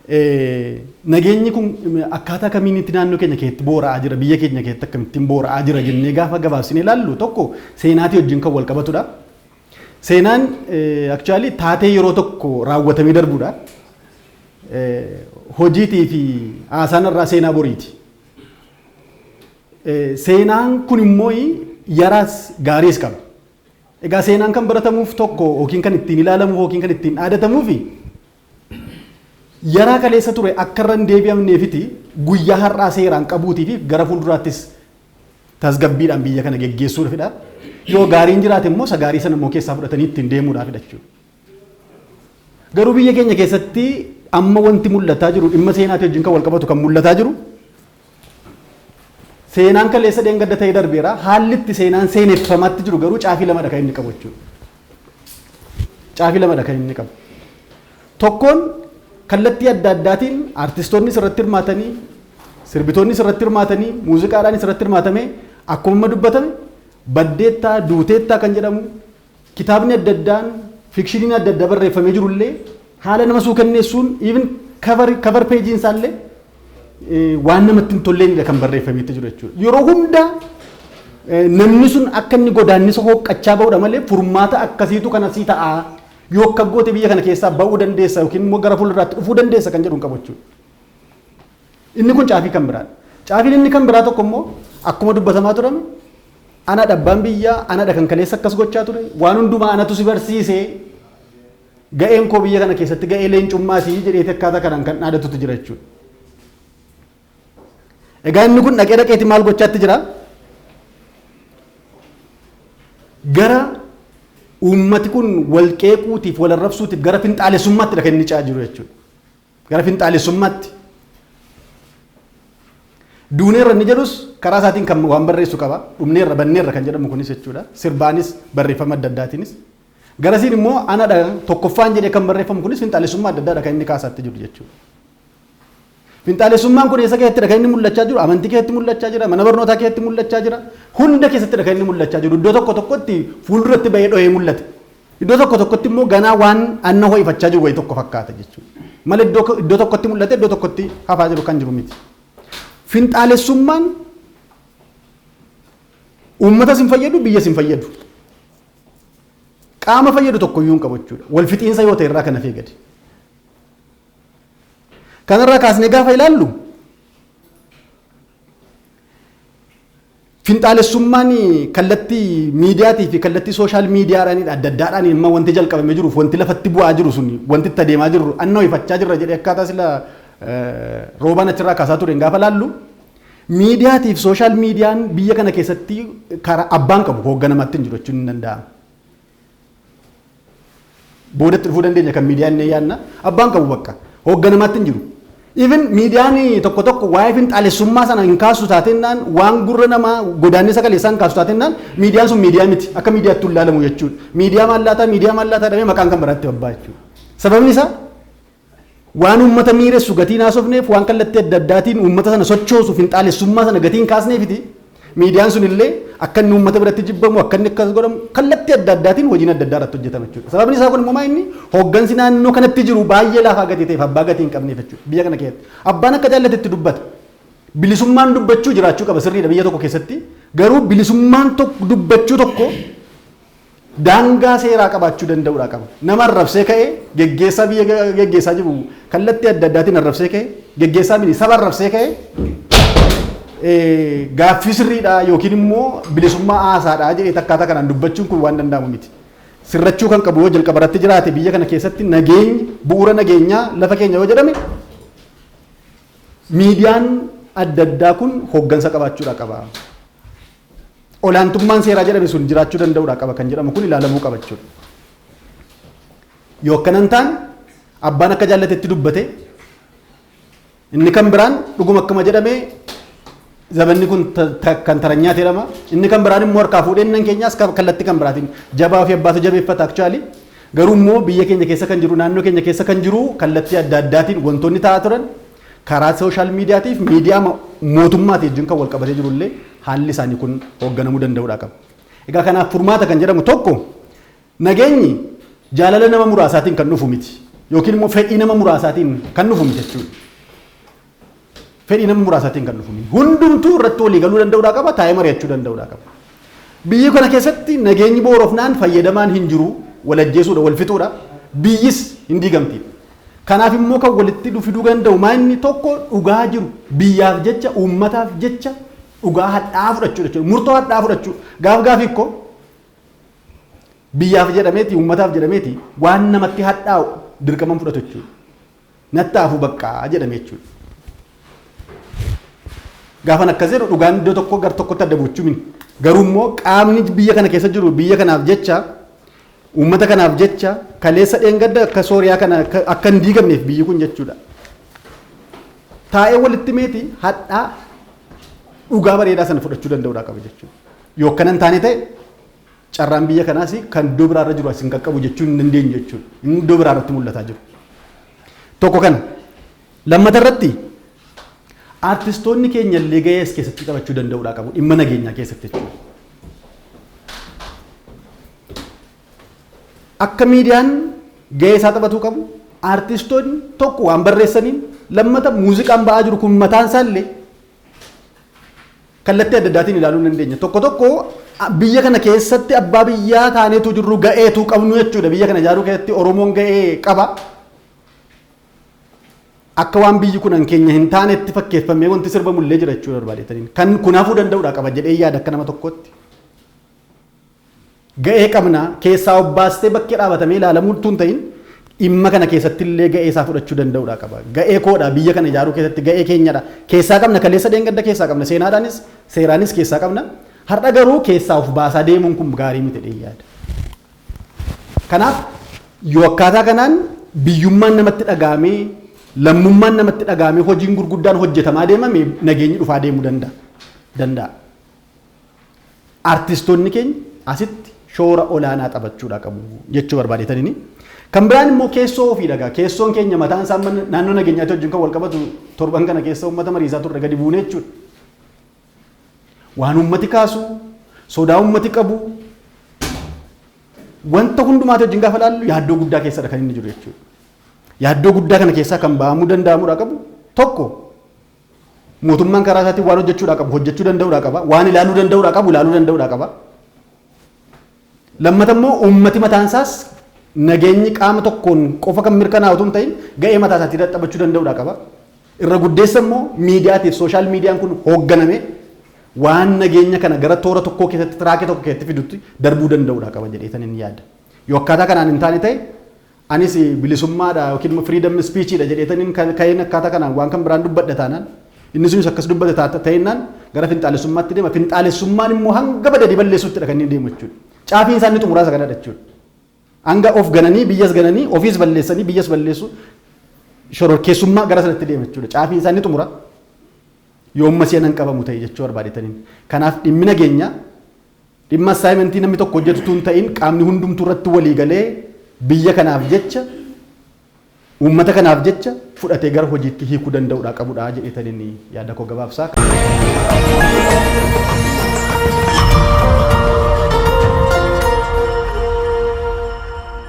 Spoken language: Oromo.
Nageenyi kun akkaataa kamiin itti naannoo keenya keessatti boora'aa jira, biyya keenya keessatti akkamittiin boora'aa jira jennee gaafa gabaabsinee ilaallu, tokko seenaatii wajjin kan wal qabatudha. Seenaan actually taatee yeroo tokko raawwatamee darbudha. Hojiitii fi haasaan irraa seenaa boriiti. Seenaan kun immoo yaraas gaariis qaba. Egaa seenaan kan baratamuuf tokko yookiin kan ittiin ilaalamuuf yookiin kan ittiin dhaadatamuufi yaraa kaleessa ture akka irra hin deebi'amneefiti guyyaa har'aa seeraan qabuutii fi gara fuulduraattis tasgabbiidhaan biyya kana geggeessuudhaafidha. Yoo gaariin jiraate immoo isa gaarii sana immoo keessaa fudhatanii ittiin deemuudhaafidha jechuudha. Garuu biyya keenya keessatti amma wanti mul'ataa jiru, dhimma seenaatii wajjin kan wal qabatu kan mul'ataa jiru, seenaan kaleessa dheengadda ta'ee darbeera. Haalli itti seenaan seeneffamaatti jiru garuu caafii lamadha kan inni qabu jechuudha. Caafii lamadha kan inni qabu. Tokkoon kallattii adda addaatiin artistoonni irratti hirmaatanii, sirbitoonni irratti hirmaatanii, muuziqaadhaan irratti hirmaatamee, akkuma dubbatame baddeettaa duuteettaa kan jedhamu, kitaabni adda addaan, fictioniin adda addaa barreeffamee jirullee haala nama suukanneessuun, even cover pageiin isaallee waan namatti hin tolleenidha kan barreeffameetti jiru jechuudha. Yeroo hunda namni sun akka inni godaannisa hooqqachaa ba'uudha malee furmaata akkasiitu kan asii ta'a, yoo akka goote biyya kana keessaa ba'uu dandeessa yookiin immoo gara fuulduraatti dhufuu dandeessa kan jedhu hin qabu jechuudha. Inni kun caafii kan biraadha. Caafiin inni kan biraa tokko immoo akkuma dubbatamaa turame, ana abbaan biyyaa, anadha kan kaleessa akkas gochaa ture, waan hundumaa anatu si barsiise, ga'een koo biyya kana keessatti ga'ee leencummaatii jedheeti akkaataa kanaan kan dhaadatutu jira jechuudha. Egaa inni kun dhaqee dhaqeeti maal gochaatti jira? Gara uummati kun wal qeequutiif, wal arrabsuutiif, gara finxaalessummaatti kan inni ce'aa jiru jechuudha. Gara finxaalessummaatti. Duuneerra inni jedhus karaa isaatiin kan waan barreessu qaba. Dhumneerra, banneerra kan jedhamu kunis jechuudha. Sirbaanis, barreeffama adda addaatiinis. Garasiin immoo anadha tokkoffaan jedhee kan barreeffamu kunis finxaalessummaa adda addaadha kan inni kaasaatti jiru jechuudha. Finxaalessummaan kun eessa keessattidha kan inni mul'achaa jiru? Amantii keessatti mul'achaa jira, mana barnootaa keessatti mul'achaa jira, hunda keessattidha kan inni mul'achaa jiru. Iddoo tokko tokkotti fuulduratti bahee dhohee mul'ata. Iddoo tokko tokkotti immoo ganaa waan anna ho'ifachaa jiru wayii tokko fakkaata jechuudha. Malee iddoo tokkotti mul'ate iddoo tokkotti hafaa jiru kan jiru miti. Finxaalessummaan uummatas hin fayyadu, biyyas hin fayyadu. Qaama fayyadu tokkoyyuu hin qabu jechuudha. Wal fixiinsa yoo ta'e irraa kan hafee gadi. Kanarraa kaasnee gaafa ilaallu, finxaalessummaan kallattii miidiyaatii fi kallattii social mediadhaan adda addaadhaan immoo wanti jalqabamee jiruuf, wanti lafatti bu'aa jiru sun, wanti itti adeemaa jirru anna ho'ifachaa jirra jedhee akkaataa sila Roobaan achirraa kaasaa ture gaafa laallu, miidiyaatiif social mediaan biyya kana keessatti karaa abbaan qabu hoogganamatti hin jiru jechuun hin danda'amu. Boodatti dhufuu dandeenya kan miidiyaan inni yaadna, abbaan qabu bakka hoogganamaatti hin jiru. Even miidiyaan tokko tokko waa'ee finxaalessummaa sana hin kaasu taatennaan, waan gurra namaa godaannisa kaleessaa hin kaasu taatennaan, miidiyaan sun miidiyaa miti, akka miidiyaatti ilaalamu jechuudha. Miidiyaa maallaataa, miidiyaa maallaataa dhabee maqaan kan biraatti babbaa jechuudha. Sababni isaa waan uummata miiressu gatiin haasofneef, waan kallattii adda addaatiin uummata sana sochoosu, finxaalessummaa sana gatiin kaasneefiti, miidiyaan sun illee akka inni uummata biratti jibbamu, akka inni akkas godhamu kallattii adda addaatiin hojiin adda addaa irratti hojjetama jechuudha. Sababni isaa kun immoo maa inni hooggansi naannoo kanatti jiru baay'ee laafaa gatii ta'eef, abbaa gatii hin qabneef jechuudha. Biyya kana keessatti abbaan akka jaallatetti dubbata. Bilisummaan dubbachuu jiraachuu qaba, sirriidha, biyya tokko keessatti. Garuu bilisummaan tokko dubbachuu tokko daangaa seeraa qabaachuu danda'uudha qaba. Nama arrabsee ka'ee geggeessaa biyya geggeessaa jiru kallattii adda addaatiin arrabsee ka'ee, geggeessaa mini, saba arrabsee ka'ee, gaaffii sirriidha yookiin immoo bilisummaa haasaadha jedhee akkaataa kanaan dubbachuun kun waan danda'amu miti. Sirrachuu kan qabu yoo jalqaba irratti jiraate, biyya kana keessatti nageenyi bu'uura nageenyaa lafa keenya yoo jedhame, miidiyaan adda addaa kun hooggansa qabaachuudha qaba. Olaantummaan seeraa jedhame sun jiraachuu danda'uudha qaba kan jedhamu kun ilaalamuu qaba jechuudha. Yoo akkana hin taane, abbaan akka jaallatetti dubbate, inni kan biraan dhuguma akkuma jedhame zabanni kun kan taranyaa jedhama. Inni kan biraan immoo harkaa fuudhee nan keenyaas kallattii kan biraatiin jabaa fi abbaatu jabeeffata actually. Garuu immoo biyya keenya keessa kan jiru, naannoo keenya keessa kan jiru, kallattii adda addaatiin wantoonni ta'aa turan karaa social mediatiif miidiyaa mootummaatii wajjin kan wal qabatee jirullee haalli isaanii kun hoogganamuu danda'uudha qaba. Egaa kanaaf furmaata kan jedhamu tokko, nageenyi jaalala nama muraasaatiin kan dhufu miti. yookiin immoo fedhii nama muraasaatiin kan dhufu miti jechuudha. Fedhii nama muraasaatiin kan dhufu miti. Hundumtuu irratti walii galuu danda'uudhaa qaba, taa'ee mari'achuu danda'uudhaa qaba. Biyyi kana keessatti nageenyi boorofnaan fayyadamaan hin jiru, wal ajjeesuudha, wal fixuudha, biyyis hin diigamti. Kanaaf immoo kan walitti fiduu danda'u maa inni tokko dhugaa jiru biyyaaf jecha, uummataaf jecha dhugaa hadhaa fudhachuu jechuudha. Murtoo hadhaa fudhachuu. Gaaf gaafii ikkoo biyyaaf jedhameeti, uummataaf jedhameeti waan namatti hadhaa'u dirqaman fudhatu jechuudha. Natti hafu baqqaa jedhame jechuudha. Gaafan akkas jedhu dhugaan iddoo tokko gar tokkotti adda buuchuu mini. Garuu immoo qaamni biyya kana keessa jiru biyya kanaaf jecha, uummata kanaaf jecha, kaleessa dheengadda akka Sooriyaa kana akka hin diigamneef biyyi kun jechuudha. Taa'ee walitti meeti hadhaa dhugaa bareedaa sana fudhachuu danda'uudha qaba jechuudha. Yoo akkana hin taane ta'e, carraan biyya kanaas kan iddoo biraarra jiru as hin qaqqabu jechuu hin dandeenyu jechuudha. Inni iddoo biraarratti mul'ataa jiru. Tokko kana. Lammata irratti aartistoonni keenya illee gahee as keessatti taphachuu danda'uudha qabu dhimma nageenyaa keessatti jechuudha. Akka miidiyaan gahee isaa taphatuu qabu, aartistoonni tokko waan barreessaniin, lammata muuziqaan ba'aa jiru kun mataan isaallee kallattii adda addaatiin ilaaluu hin dandeenya. Tokko tokko biyya kana keessatti abbaa biyyaa taaneetu jirru, ga'eetu qabnu jechuudha. Biyya kana ijaaruu keessatti Oromoon ga'ee qaba. Akka waan biyyi kun an keenya hin taanetti fakkeeffamee wanti sirbamullee jira jechuudha barbaadetaniin. Kan kunaafuu danda'uudha qaba jedhee yaada akka nama tokkotti. Ga'ee qabna keessaa obbaastee bakkee dhaabatamee ilaalamuu tun ta'in, dhimma kana keessatti illee ga'ee isaa fudhachuu danda'uudha qaba. Ga'ee koodha, biyya kana ijaaruu keessatti ga'ee keenyadha. Keessaa qabna, kaleessa dheengadda keessaa qabna, seenaadhaanis seeraanis keessaa qabna. Har'a garuu keessaa of baasaa deemuun kun gaarii miti jedhee yaada. Kanaaf yoo akkaataa kanaan biyyummaan namatti dhaga'amee, lammummaan namatti dhaga'amee, hojiin gurguddaan hojjetamaa deemame, nageenyi dhufaa deemuu danda'a. Artistoonni keenya asitti shoora olaanaa taphachuudha qabu jechuu barbaadetaniini. Kan biraan immoo keessoo ofii dhagaa. Keessoon keenya mataan isaa naannoo nageenyaatti wajjin kan wal qabatu torban kana keessa uummata mariisaa turre, gadi buune jechuudha. Waan uummati kaasu, sodaa uummati qabu, wanta hundumaati wajjin gaafa ilaallu yaaddoo guddaa keessadha kan inni jiru jechuudha. Yaaddoo guddaa kana keessaa kan ba'amuu danda'amudha qabu tokko, mootummaan karaa isaatiin waan hojjechuudhaa qabu hojjechuu danda'uudhaa qaba. Waan ilaaluu danda'uudhaa qabu ilaaluu danda'uudhaa qaba. Lammata immoo uummati mataan isaas nageenyi qaama tokkoon qofa kan mirkanaa'u otoo hin ta'in ga'ee mataa isaatii taphachuu danda'uudhaa qaba. Irra guddeessa immoo miidiyaatiif social miidiyaan kun hoogganame waan nageenya kana gara toora tokkoo keessatti, track tokko keessatti fidutti darbuu danda'uudhaa qaba jedhee hin yaada. Yoo akkaataa kanaan hin taane ta'e, anis bilisummaadha yookiin immoo freedom speechidha jedheetaniin ka'een akkaataa kanaan waan kan biraan dubbadha taanaan, inni sunis akkas dubbate ta'innaan, gara finxaalessummaatti deema. Finxaalessummaan immoo hanga badadii balleessuuttidha kan inni deemu jechuudha. Caafiin isaa inni xumuraa isa kanadha jechuudha. Hanga of gananii, biyyas gananii, ofiis balleessanii, biyyas balleessu, shororkeessummaa gara sanatti deema jechuudha. Caafiin isaa inni xumura yoomma si'anan qabamu ta'e jechuu barbaadetaniin. Kanaaf dhimmi nageenya dhimma assignment namni tokko hojjetu tun ta'in, qaamni hundumtuu irratti walii galee biyya kanaaf jecha, uummata kanaaf jecha fudhatee gara hojiitti hiikuu danda'uudha qabudha jedheetaniin yaada koo gabaabsaa.